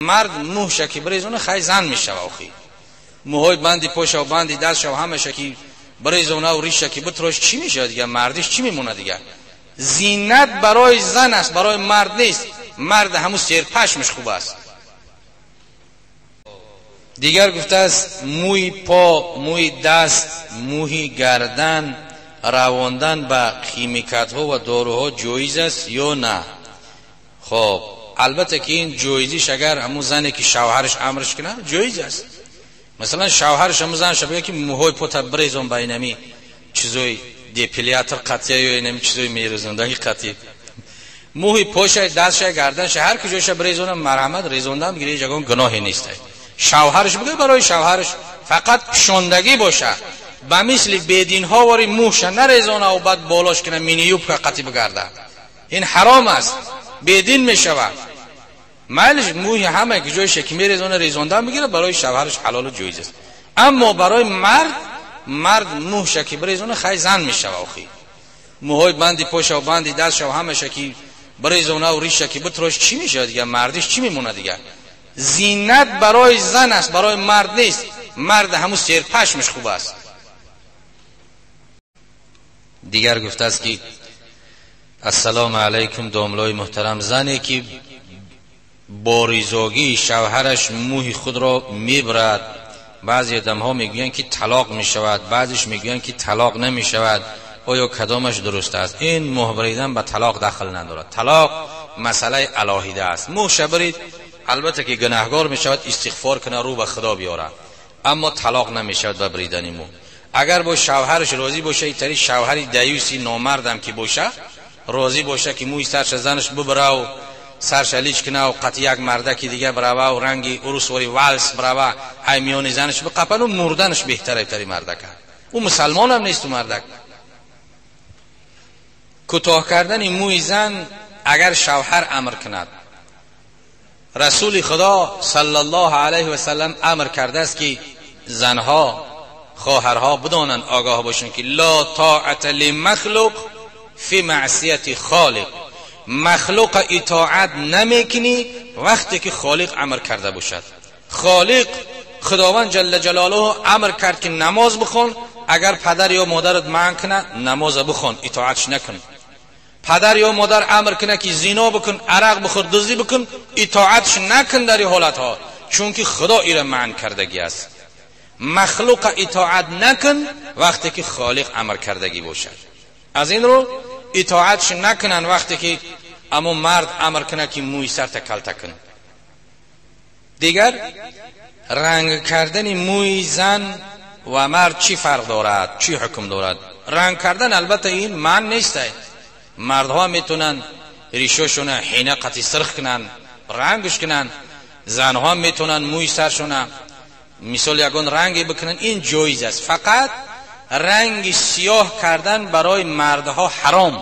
Мард мӯша ки брезона хай зан мешава охи. Мӯҳои банди поша ва банди дастша ва ҳамаша ки брезона ва риша ки битрош чӣ мешава дигар? Мардиш чӣ мемонад дигар? Зинат барои зан аст, барои мард нест. Мард ҳамун серпашмаш хуб аст. Дигар гуфтааст мӯи по, мӯи даст, мӯи гардан равондан ба химикатҳо ва доруҳо ҷоиз аст ё на? Хоб, албатта ки ин ҷоизиш агар ҳамун зане ки шавҳараш амрш кунад ҷоиз аст. Масалан шавҳараш ҳамун занша бигӯяд ки мӯҳои пота брезон ба инами чизои депилятор қатъия ё инами чизои мерезондаги қатъи мӯҳи поша, дастша, гарданша ҳар куҷоша брезона, марҳамат, резондан бигирӣ, ҳеҷ ягон гуноҳе нест. Шавҳараш бигӯяд барои шавҳараш фақат пишондагӣ боша, ба мисли бединҳо вори мӯҳша нарезона ва баъд болош кина миниюбка қатъи бигарда. Ин ҳаром аст, бедин мешавад. Майлиш мӯҳи ҳама ҷойша ки мерезона резондан бигирад, барои шавҳараш ҳалолу ҷоиз аст. Аммо барои мард, мард мӯҳша ки брезона хай зан мешава охи. Мӯҳои банди поша ва банди дастша ва ҳамаша ки брезона ва риша ки битрош чӣ мешава дигар? Мардиш чӣ мемонад дигар? Зинат барои зан аст, барои мард нест. Мард ҳамун серпашмаш хуб аст. Дигар гуфтааст ки ассалому алайкум домлои муҳтарам, зане ки бо ризогии шавҳараш мӯҳи худро мебарад, баъзе одамҳо мегӯянд ки талоқ мешавад, баъзеш мегӯянд ки талоқ намешавад, оё кадомаш дуруст аст? Ин мӯҳ бридан ба талоқ дахл надорад. Талоқ масъалаи алоҳида аст. Мӯҳша брид, албатта ки гунаҳгор мешавад, истиғфор кунад, рӯ ба худо биёрад, аммо талоқ намешавад ба бридани мӯ. Агар бо шавҳараш розӣ боша, итари шавҳари даюси номардам ки боша, розӣ боша ки мӯи сарша занаш бибарав, сарша лич кунав, қатъи як мардаки дига барава, ранги урусвори валс барава, ай миёни занаш биқапану мурданаш беҳтара итари мардака. Ӯ мусалмонам нест, ӯ мардак. Кӯтоҳ кардани мӯи зан агар шавҳар амр кунад, расули худо саллаллоҳу алайҳи васаллам амр кардааст ки занҳо, хоҳарҳо бидонанд, огоҳ бошанд ки ла тоата лимахлуқ фи маъсияти холиқ. Махлуқа итоат намекунӣ вақте ки холиқ амр карда бошад. Холиқ худованд ҷалла ҷалолуҳу амр кард ки намоз бихон, агар падар ё модарат манъ кунад намоза бихон, итоатш накун. Падар ё модар амр кунад ки зино бикун, арақ бихӯр, дуздӣ бикун, итоатш накун дар ин ҳолатҳо, чунки худо ира манъ кардагӣ аст. Махлуқа итоат накун вақте ки холиқ амр кардагӣ бошад. Аз ин рӯ итоатш накунанд вақте ки аммо мард амр кунад ки мӯи сарта калта кун. Дигар ранг кардани мӯи зан ва мард чӣ фарқ дорад, чӣ ҳукм дорад? Ранг кардан албатта ин манъ нест. Мардҳо метавонанд ришошона ҳина қатъи сирх кунанд, рангш кунанд. Занҳо метавонанд мӯи саршона мисол ягон ранге бикунанд, ин ҷоиз аст. Фақат ранги сиёҳ кардан барои мардҳо ҳаром.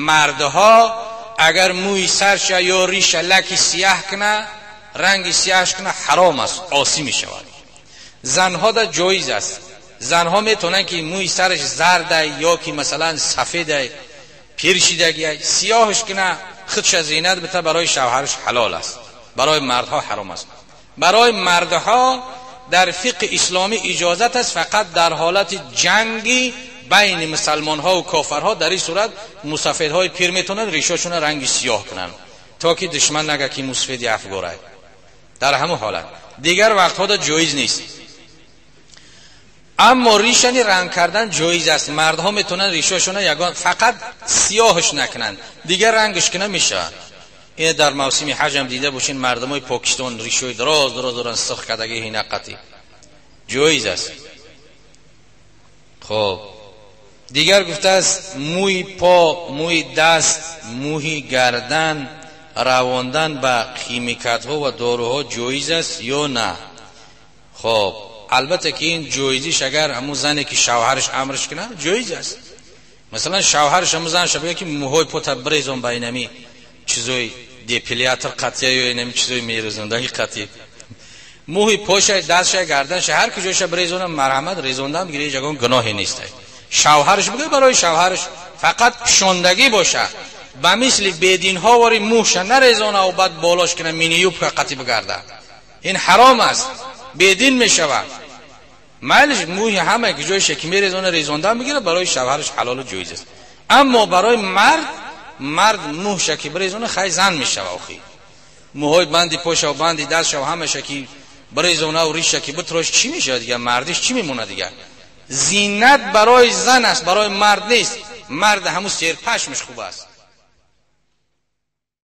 Мардҳо агар мӯи сарша ё риша лаки сиёҳ кунад, ранги сиёҳш кунад, ҳаром аст, осӣ мешавад. Занҳо да ҷоиз аст. Занҳо метавонанд ки мӯи сараш зарда ё ки масалан сафеда, пиршидагия, сиёҳш кунад, худша зинат бита, барои шавҳараш ҳалол аст. Барои мардҳо ҳаром аст. Барои мардҳо дар фиқҳи исломӣ иҷозат аст фақат дар ҳолати ҷанги байни мусалмонҳо ва кофарҳо. Дар ин сурат мусафедҳои пир метавонанд ришошона ранги сиёҳ кунанд, то ки душман нага ки мусафеди афгорад. Дар ҳамон ҳолат дигар вақтҳо да ҷоиз нест. Аммо ришани ранг кардан ҷоиз аст. Мардҳо метавонанд ришошона ягон фақат сиёҳш накунанд, дигар рангш кунанд мешавад. Ин дар мавсими ҳаҷ ҳам дида бошин, мардумои Покистон ришои дароз дароз доранд, сирх кардаги ҳина қатъи ҷоиз аст. Хоб, дигар гуфтааст мӯи по, мӯи даст, мӯҳи гардан равондан ба химикатҳо ва доруҳо ҷоиз аст ё на? Хоб, албатта ки ин ҷоизиш агар ҳамун зане ки шавҳараш амрш кунад ҷоиз аст. Масалан шавҳараш ҳамун занша бигӯяд ки мӯҳои пота брезон ба инами чизои депилятор қатъия ё инами чизои мерезондаги қатъи мӯҳи поша, дастша, гарданша ҳар куҷоша брезона, марҳамат, резондан бигирӣ, ҳеҷ ягон гуноҳе нест. Шавҳараш бигӯяд барои шавҳараш фақат пишондагӣ боша, Ба мисли бединҳо вори мӯша нарезона ва баъд болош кина мини юбка қатӣ бигарда. Ин ҳаром аст, бедин мешавад. Майлиш мӯи ҳама ки ҷойше ки мерезона резонда мегирад, барои шавҳараш ҳалолу ҷоиз аст. Аммо барои мард, мард мӯша ки бирезона, хай зан мешавад. Охи мӯҳои банди поша ва банди дастша ва ҳамаша ки бирезона ва риша ки битрош, чӣ мешавад дигар? Мардиш чӣ мемонад дигар? Зинат барои зан аст, барои мард нест. Мард ҳамун серпашмаш хуб аст.